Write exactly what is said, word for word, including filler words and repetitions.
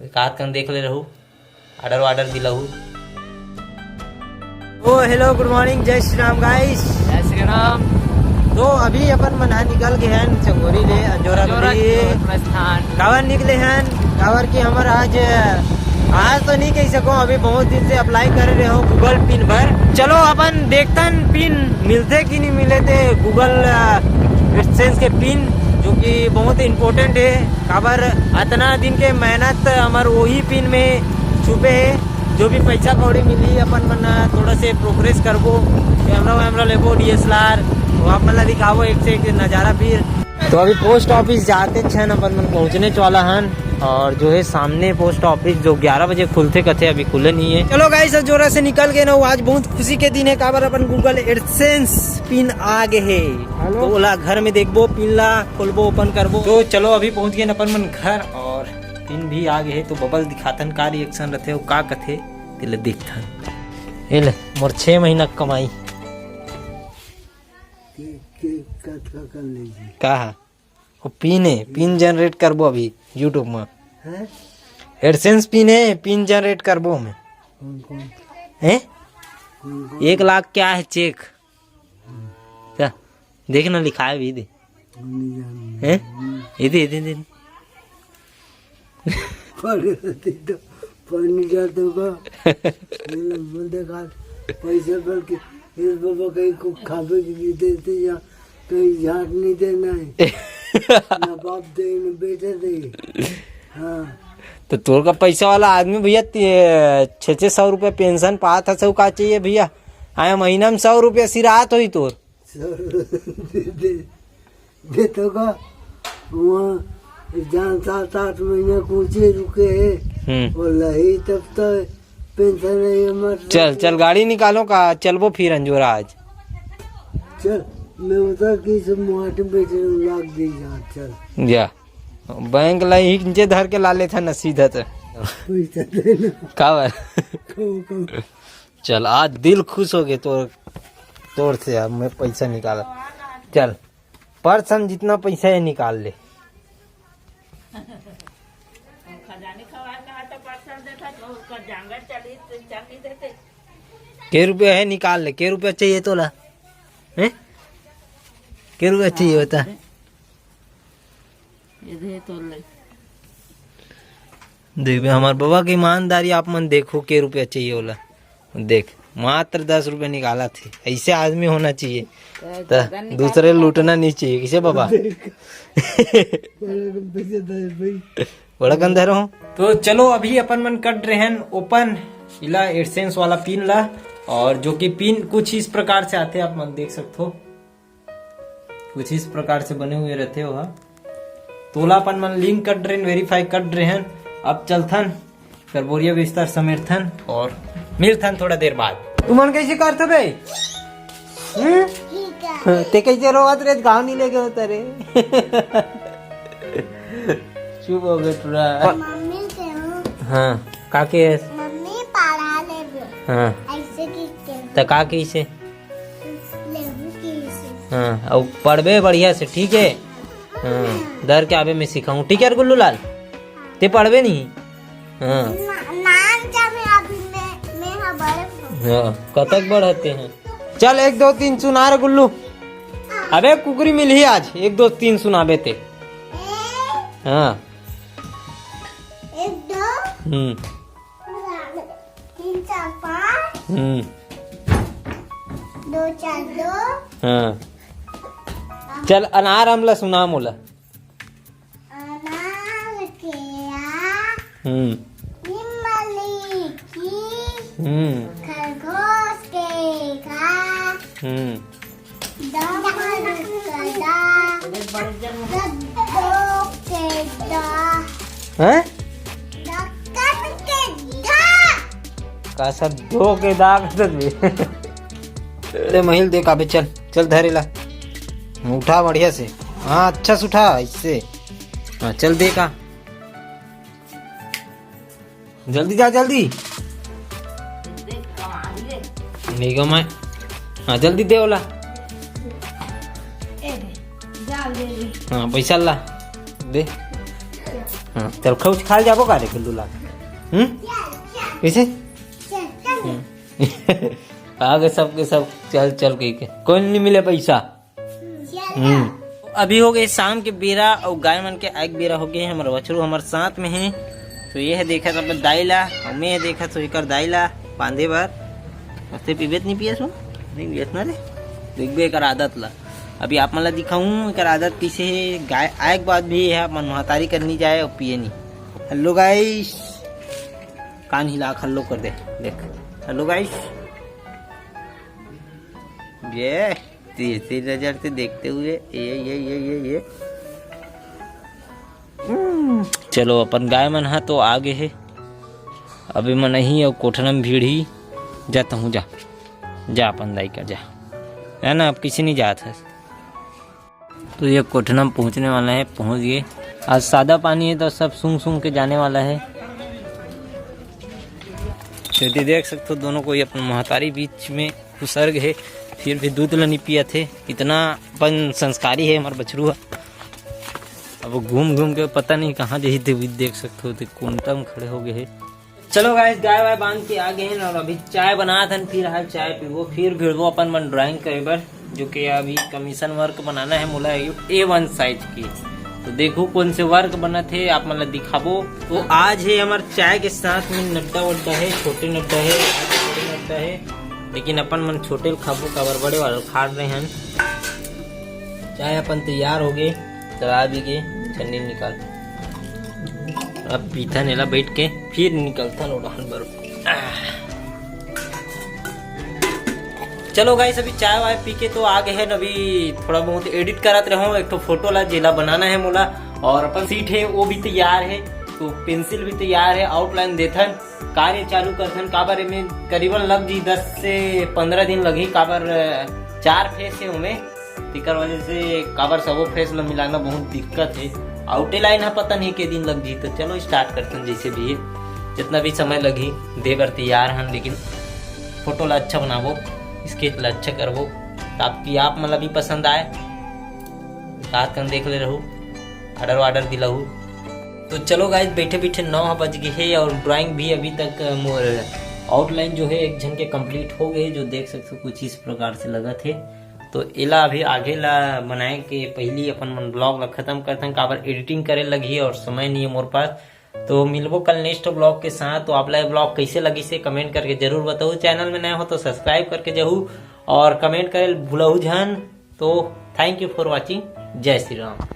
कात कन देख ले रहू, ऑर्डर वार्डर दिलाहू। ओ हेलो, गुड मॉर्निंग, जय श्री राम गाइस। जय श्री राम। तो अभी अपन मन ह निकल गए हैं चंगोरी ले अंजोरा अंजोरा मंडी। की ओर प्रस्थान। काबर निकले हैं? काबर कि हमर आज, आज तो नहीं कह सको, अभी बहुत दिन से अप्लाई कर रहे हो गूगल पिन बर। चलो अपन देखतन पिन मिलते कि नहीं मिले थे गूगल एडसेंस के पिन, जो कि बहुत इंपॉर्टेंट है। काबर अतना दिन के मेहनत हमर वही पिन में छुपे है। जो भी पैसा कौड़ी मिली अपन मन थोड़ा से प्रोग्रेस करबो, कैमरा वैमरा लेबो, डीएसएलआर, तो आप मन ला दिखाबो एक से एक नजारा फिर। तो अभी पोस्ट ऑफिस जाते छन अपन मन पहुंचने वाला हन, और जो है सामने पोस्ट ऑफिस जो ग्यारह बजे खुलते कथे अभी खुले नहीं है। चलो गाइस, जोरा से निकल गए ना, आज बहुत खुशी के दिन है, काबर अपन गूगल एडसेंस पिन आ गए है। हेलो। तो ओला घर में देखबो, पिन ला खोलबो, ओपन करबो। तो चलो अभी पहुंच गए अपन मन घर और पिन भी आ गए है, तो बबल दिखाथन का रिएक्शन रहते हो, का कथे, तेला देखथन। ये ले मोर छह महीना के कमाई। के, के कतका कर लीजिए? का है? वो पिन है, पिन जनरेट करबो अभी YouTube में। हैं? एडसेंस पिन है, पिन जनरेट करबो हमें। कौन, कौन? हैं? कौन, कौन? एक लाख क्या है चेक? क्या? देख ना, लिखा है भी दे। नहीं जानू। हैं? ये दे, ये दे, ये दे। पढ़ रहती तो पढ़ नहीं जाते का। ये बोल दे का, पैसे पर के, इस बाबा कहीं को खाबे की नहीं देते या कहीं झाट नहीं देना है। ना बाप दे, ना बेटे दे। हाँ। तो तोर का पैसा वाला आदमी भैया, ते-, छः छः सौ रुपये पेंशन पात है, सब का चाहिए भैया? आया महीना में सौ रुपये सिरात होई तोर। सौ दे, दे, दे तो का, वहाँ जान सात आठ महीना कुछ रुके है। हम्म। और लही तब तो पेंशन है, ये मत चल, चल, गाड़ी निकालो का, चलबो फिर अंजोरा आज। चल, मैं उधर की से मुहाटे बैठे हूँ, लाग दे जा, चल। जा, बैंक ला ही नीचे धर के ला लेथा न सीधा तो। पैसा देना। का बा? कहो, कहो। चल, आज दिल खुश हो गए तोर, तोर से अब मैं पैसा निकाला। चल, पर्स में जितना पैसा है निकाल ले। खजाने खवाए का तो पर्सन देता, तो ओकर जांगर चली, तो चल नहीं देते। के रुपया है, निकाल ले। के रुपया चाहिए तोला? हैं? के रुपया चाहिए बता? ये दे तो ले। देख बे, हमार बाबा के ईमानदारी आप मन देखो, के रुपया चाहिए होला। देख, मात्र दस रुपया निकाला थे। ऐसे आदमी होना चाहिए। तो तो ज्यादा निकाल दूसरे ले। लूटना नहीं चाहिए। किसे बाबा? बड़ा कम पैसे दे भाई। बड़ा कम दे रहा हूँ। तो चलो, अभी अपन मन कट रहे हैं ओपन इला एडसेंस वाला पिन ला, और जो कि पिन कुछ इस प्रकार से आते हैं, आप मन देख सकते हो। कुछ इस प्रकार से बने हुए रहते हो, हाँ। तोला अपन मन लिंक कर रहे हैं, वेरीफाई कर रहे हैं। अब चलथन, कर बोरिया बिस्तर समेटथन और मिलथन थोड़ा देर बाद। तुमन कैसे करथे बे? हम्म? ठीक है। ते कैसे रोवत रे? गाँव नहीं लेके होता रे। चुप हो गए पूरा। मम्मी के हूँ। हाँ, का के? मम्मी पढ़ा ले। हाँ। ऐसे की के? त का कैसे? लेबू की से। हाँ, अउ पढ़बे बढ़िया से, ठीक है? हाँ, डर के आबे मैं सिखाऊँ, ठीक है गुल्लू लाल? ते पढ़बे नहीं? हाँ। ना-, नाम क्या मैं अभी मैं, मैं हाँ बड़े हूँ। हाँ, कतक बड़ हते हैं। चल, एक, दो, तीन सुना रे गुल्लू। अबे कुकरी मिलही आज, एक, दो, तीन सुनाबे ते। एक, हाँ। एक, दो। हम्म। तीन, चार, पाँच। हम्म। दो, चार, दो। हाँ। चल, अनार आम ला सुना मोला। अनार, केरा, हम्म। इमली की, हम्म। खरगोश के का, हम्म। दो के दा। हैं? का सब दो के दा कर दे? ले महिल देख अबे, चल, चल धरे ला। उठा बढ़िया से। हाँ, अच्छा से उठा, इससे। हाँ, चल देखा। जल्दी जा, जल्दी। निगम है। हाँ, जल्दी दे ओला। हाँ, पैसा ला। दे। हाँ, चल खौच खा जाबो का रे गुल्लू ला। हम्म, कैसे? हम्म। आ गए सबके सब, चल चल कह के। कोई नहीं मिले पैसा। हम्म। अभी हो गए शाम के बेरा और गाय मन के आए के बेरा हो गए। हमर बछरू हमर साथ में है, तो ये है देखत अपन दाई ला और मैं है देखत हो एकर दाई ला बांधे बर। अते पीबे त नहीं पियस हो, नहीं पियस ना रे। देखबे एकर आदत ला, अभी आप मन ला दिखाऊं एकर आदत कैसे है। गाय आए के बाद भी है अपन महतारी करनी जाए और पिए नहीं। हेलो गाइस, कान हिला के हेलो कर दे, देख। हेलो गाइस, ये तीसरी नजर से देखते हुए ये ये ये ये ये हम्म, चलो अपन गाय मन हा तो आ गए हे। अभी मन ही और कोठना में भीड़ ही। जाता हूँ, जा, जा अपन दाई का जा, है ना? अब किसी नहीं जात है। तो ये कोठना में पहुँचने वाला है, पहुँच गए। आज सादा पानी है तो सब सूंघ सूंघ के जाने वाला है। तो ये देख सकते हो दोनों को, ये अपन महतारी बीच में उसर्ग है, फिर भी दूध ला नहीं पिया थे। इतना अपन संस्कारी है हमार बछरू हा। अब वो घूम घूम के पता नहीं कहाँ जही, देख सकते हो, ते कोंटा में खड़े हो गए है। चलो गाइस, गाय वाय बांध के आ गए हैं और अभी चाय बनात हन, फिर हाल चाय पीबो, फिर भिड़बो अपन मन ड्राइंग करे बर, जो कि अभी कमीशन वर्क बनाना है मोला ए वन साइज की। तो देखो कौन से वर्क बनत हे, आप मन ला दिखाबो। तो आज है हमार चाय के साथ में नड्डा वड्डा है, छोटे नड्डा है, बड़े नड्डा है, लेकिन अपन मन छोटे ल खाबो, काबर बड़े वाला ल खा रहे हैं। चाय अपन तैयार हो गए, चला भी गए, छन्नी निकाल। अब पीथन एला बैठ के, फिर निकलथन उड़ान बर। चलो गाइस, अभी चाय वाय पी के तो आ गए हैं। अभी थोड़ा बहुत एडिट करत रहो एक ठो फोटो ला, जेला बनाना है मोला। और अपन सीट है वो भी तैयार है, तो पेंसिल भी तैयार है, आउटलाइन देथन, कार्य चालू करथन। काबर एमे करीबन लग जी दस से पंद्रह दिन लगही, काबर अ, चार फेस है ओमे, तेकर वजह से काबर सबो फेस ला मिलाना बहुत दिक्कत है। आउटे लाइन हा पता नहीं के दिन लग जी, तो चलो स्टार्ट करथन जैसे भी है, जितना भी समय लगही दे बर तैयार हन, लेकिन फोटो ला अच्छा बनाबो, स्केच ला अच्छा करबो, ताकि आप मन ला भी पसंद आए। रात कन देख ले रहू, ऑर्डर वार्डर दिलाहू। तो चलो गाइस, बैठे बैठे नौ बज गए है और ड्राइंग भी अभी तक अ, मोर आउटलाइन जो है एक झन के कंप्लीट हो गए, जो देख सकते हो कुछ इस प्रकार से लगत है। तो एला अभी आगे ला बनाए के पहली अपन मन ब्लॉग ला खत्म करथन, काबर एडिटिंग करे लगही और समय नहीं है मोर पास। तो मिलबो कल नेक्स्ट ब्लॉग के साथ। तो आप ला ब्लॉग कैसे लगी से कमेंट करके जरूर बताओ। चैनल में नए हो तो सब्सक्राइब करके जाहू और कमेंट करे भूलहू झन। तो thank you for watching। जय श्री राम।